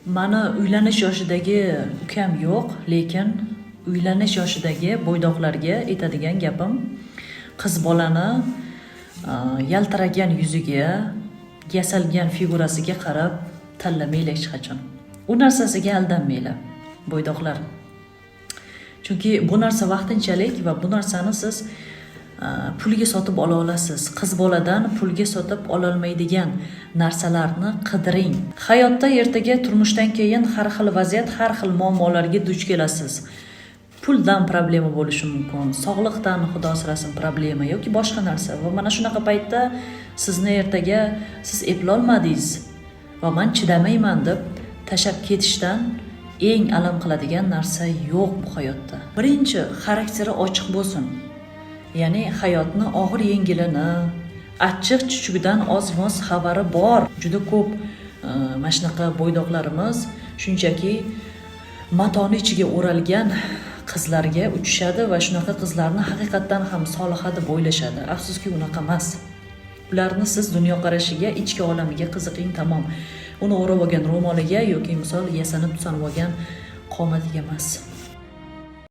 Mani uylanish yoshidagi ukam yo'q, lekin uylanish yoshidagi bo'ydoqlarga aytadigan gapim: qiz bolani yaltiragan yuziga, yasalgan figurasiga qarab tanlamanglar hech qachon. U narsasiga aldanmanglar, bo'ydoqlar. Chunki bu narsa vaqtinchalik va bu narsani siz pulga sotib ola olasiz. Qiz boladan pulga sotib ololmaydigan narsalarni qidiring. Hayotda ertaga turmushdan keyin har xil vaziyat, har xil muammolarga duch kelasiz. Puldan problema bo'lishi mumkin, sog'liqdan, xudo asrasin, problema yoki boshqa narsa. Va mana shunaqa paytda sizni ertaga "Siz eplolmadingiz va man chidamayman" deb tashlab ketishdan eng alam qiladigan narsa yo'q bu hayotda. Birinchi, xarakteri ochiq bo'lsin. Ya'ni hayotni og'ir yengilini, achchiq chuchugidan oz moz xabari bor. Juda ko'p mana shunaqa bo'ydoqlarimiz shunchaki matoni ichiga o'ralgan qizlarga uchishadi va shunaqa qizlarni haqiqatdan ham soliha deb o'ylashadi. Afsuski, unaqa emas. Ularni siz dunyoqarashiga, ichki olamiga qiziqing, tamom. Uni o'rab olgan ro'moliga yoki, misol, yasanib tusanib olgan qomatiga emas.